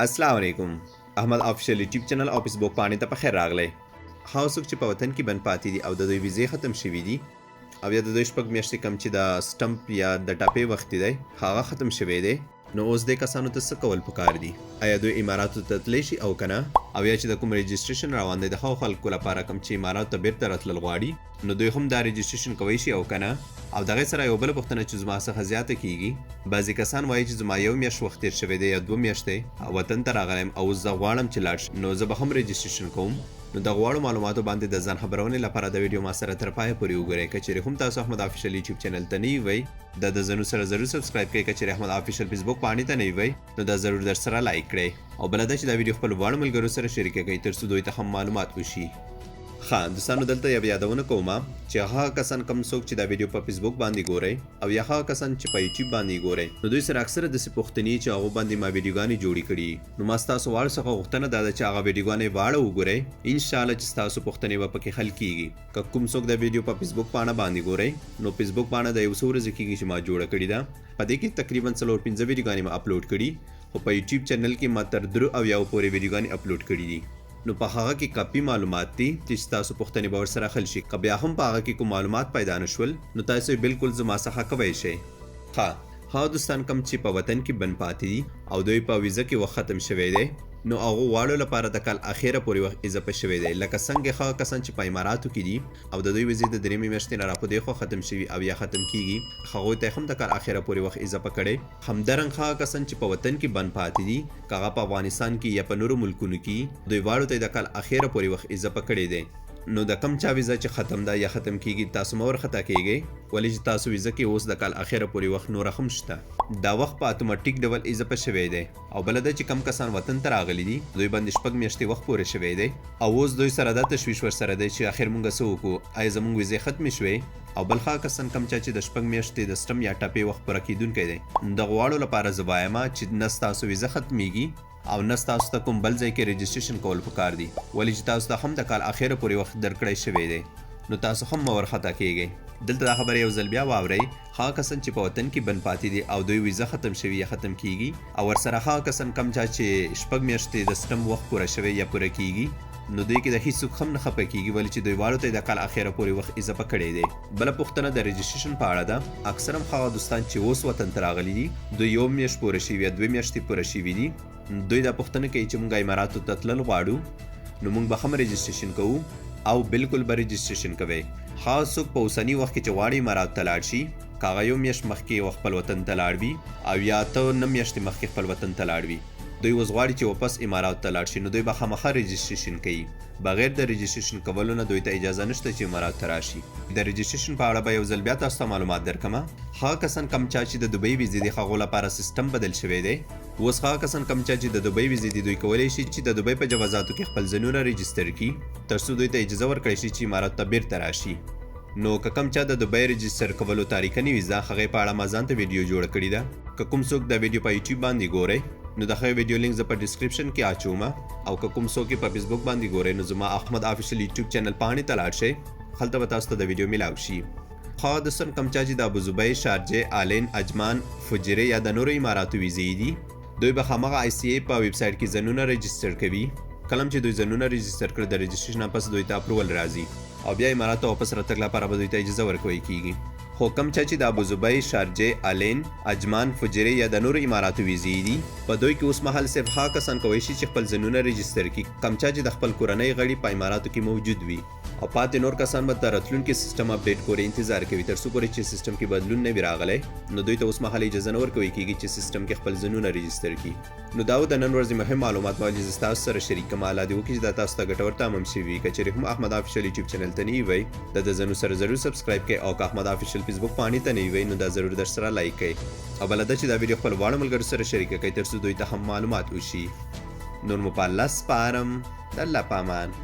السلام علیکم، احمد افیشل یوټیوب چینل او فیسبوک پاڼې ته په خیر راغلی. هغه څوک چې په وطن کې بند پاتې دي او د دوی ویزې ختم شوي دي او یا د دوی 6 میاشتې کم چې د سټمپ یا د ټاپې وخت دی، هغه ختم شوی دی، نو اوس دې کسانو ته څه کول پکار دي؟ آیا دوی اماراتو ته تللی شي او کنه؟ او یا چې د کوم رجسټریشن روان دی، د هغو خلکو لپاره کوم چې اماراتو ته بیرته راتلل غواړي، نو دوی هم دا رجسټریشن کوی شي او کنه؟ او دغه سره یو بل پوښتنه چې زما څخه زیاته کیږي، بعضې کسان وایي چې زما یو میاشت وخت تیر شوی دی یا 2 میاشتې، وطن ته راغلی یم او اوس زه غواړم چې لاړ شم، نو زه به هم رجسټریشن کوم. نو د غواړو معلوماتو باندې د ځان خبرونې لپاره د ویډیو ما سره تر پایه پورې وګورئ. که چیرې هم تاسو احمد افیشل یوټیوب چینل ته نه وئ، دا د زنو سره ضرور سبسکرایب کړئ. که چیرې احمد افیشل فیسبوک پاڼې ته نه وئ، نو دا ضرور در سره لایک کړئ. او بله دا چې دا ویډیو خپل واړو ملګرو سره شریکه کړئ، تر څو دوی ته هم معلومات وشي. ښه دوستانو، دلته یو یادونه کوم چې هغه کسان کوم څوک چې دا ویډیو په فیسبوک باندې ګورئ او یا هغه کسان چې په یوټیوب باندې ګورئ، نو دوی سره اکثره داسې پوښتنې چې هغو باندې ما ویډیوګانې جوړې کړي. نو ما ستاسو واړو څخه غوښتنه دا ده چې هغه ویډیوګانې واړه وګورئ، انشاءالله چې ستاسو پوښتنې به پکې حل کیږي. که کوم څوک دا ویډیو په فیسبوک پاڼه باندې ګورئ، نو فیسبوک پاڼه د یو څو ورځې کیږي چې ما جوړه کړې ده. په دې کې تقریبا څلور پنځه ویډیوګانې ما اپلوډ کړي، خو په یوټیوب چینل کې ما تر 73 پورې ویډیوګانې اپلوډ کړي دي. نو په هغه کې کافي معلومات دي چې ستاسو پوښتنې به ورسره حل شي. که بیا هم په هغه کې کوم معلومات پیدا نه شول، نو تاسو یې بالکل زما څخه کوی شئ. ښه، هغه دوستان کوم چې په وطن کې بند پاتې دي او دوی په ویزه کې وخت ختم شوی دی، نو هغو واړو لپاره د کال اخیره پورې وخت اضافه شوی دی. لکه څنګه هغه کسان چې په اماراتو کې دي او د دوی ویزې د درېیمې میاشتې نه راپدېخوا ختم شوي او یا ختم کیږي، هغوی ته هم د کال اخیره پورې وخت اضافه کړی. همدرنګ هغه کسان چې په وطن کې بند پاتې دي، که هغه په افغانستان کې یا په نورو ملکونو کې، دوی واړو ته د کال اخیره پورې وخت اضافه کړی دی. نو د کم چا ویزه چې ختم ده یا ختم کیږي، تاسو مه ورخطا کیږئ، ولې چې تاسو ویزه کې اوس د کال اخیره پورې وخت نوره هم شته. دا وخت په اتوماتیک ډول اضافه شوی دی. او بله دا چې کم کسان وطن ته راغلي دي، دوی باندې 6 میاشتې وخت پوره شوی دی او اوس دوی سره دا تشویش ورسره دی چې اخر مونږ څه وکړو؟ آیا زمونږ ویزې ختمې شوې؟ او بل هغه کسان کم چا چې د 6 میاشتې د سټم یا ټپې وخت پوره کیدونکی دی، دغو واړو لپاره زه وایم چې نه ستاسو ویزه ختمیږي او نه ستاسو ته کوم بل ځای کې رجسټریشن کول پکار دي، ولې چې تاسو ته هم د کال اخره پورې وخت درکړی شوی دی. نو تاسو هم مه ورخطا کیږئ. دلته دا خبره یو ځل بیا واورئ: هغه کسان چې په وطن کې بند پاتې دي او دوی ویزه ختم شوي یا ختم کیږي، او ورسره هغه کسان کم چا چې 6 میاشتې د سټم وخت پوره شوی یا پوره کیږي، نو دوی کې د هیڅوک هم نه خپه کیږي، ولې چې دوی واړو ته د کال اخره پورې وخت اضافه کړی دی. بله پوښتنه د رجسټریشن په اړه ده. اکثرا هغه دوستان چې اوس وطن ته راغلي دي، دوی یو میاشت پوره شوي یا 2 میاشتې پوره شوي دي، دوی دا پوښتنه کوي چې موږ اماراتو ته تلل غواړو، نو موږ به هم رجسټریشن کوو؟ او بالکل به رجسټریشن کوي. هغه څوک په اوسني وخت کې چې غواړي اماراتو ته لاړ شي، که هغه یو میاشت مخکې خپل وطن ته لاړ وي او یا 8 9 میاشتې مخکې خپل وطن ته لاړ وي، دوی اوس غواړي چې واپس اماراتو ته لاړ شي، نو دوی به خامخا رجسټریشن کوي. بغیر د رجسټریشن کولو نه دوی ته اجازه نشته چې اماراتو ته راشي. د رجسټریشن په اړه به یو ځل بیا تاسو ته معلومات درکم. هغه کسان کم چا چې د دوبۍ ویزې دي، هغو لپاره سیستم بدل شوی دی. اوس هغه کسان کم چا چې د دوبۍ ویزې دي، دوی کولی شي چې د دوبۍ په جوازاتو کې خپل ځانونه رجستر کړي، ترڅو دوی ته اجازه ورکړی شي چې امارات ته بیرته راشي. نو که کوم چا د دوبۍ رجستر کولو طریقه نه وي زده، هغې په اړه ما ځان ته ویډیو جوړه کړې ده. که کوم څوک دا ویډیو په یوټیوب باندې ګورئ، نو د هغې ویډیو لینک زه په ډیسکریپشن کې اچوم. او که کوم څوک یې په فیسبوک باندې ګورئ، نو زما احمد افیشل یوټیوب چینل پاڼې ته لاړ شئ، هلته به تاسو ته د ویډیو میلاو شي. هغه دوستان کم چا چې د ابوظبۍ، شارجه، العین، عجمان، فجیره یا د نورو اماراتو ویزې دي، دوی به همغه آی سي ای په ویب سایټ کې ځانونه رجستر کوي. کله چې دوی ځانونه رجستر کړ، د رجسټریشن پس دوی ته اپروول راځي او بیا امارات ته واپس راتګ لپاره به دوی ته اجازه ورکول کیږي. خو کم چا چې د ابوظبۍ، شارجه، العین، عجمان، فجیره یا د نورو اماراتو ویزې دي، په دوی کې اوس مهال صرف هغه کسان کوی شي چې خپل ځانونه رجستر کړي کم چا چې د خپل کورنۍ غړي په اماراتو کې موجود وي، او پاتې نور کسان به تر راتلونکي سیستم اپډیټ پورې انتظار کوي. تر څو پورې چې سیستم کې بدلون نه وي راغلی، نو دوی ته اوس مهال اجازه نه ورکوي کیږي چې سیستم کې خپل ځانونه رجستر کړي. نو دا و د نن ورځې مهم معلومات ما چې تاسو سره شریک کوم. الله دې وکړي چې دا تاسو ته ګټور تمام شي وي. که چېرې هم احمد افیشل یوټیوب چینل ته نه وئ، د د ځنو سره ضرور سبسکرایب کړئ، او که احمد افیشل فیسبوک پاڼې ته نه وئ، نو دا ضرور در سره لایک کړئ. او بله دا چې دا ویډیو خپل واړو ملګرو سره شریکه کړئ، تر څو دوی ته هم معلومات وشي. نور مو په الله سپارم، د الله په امان.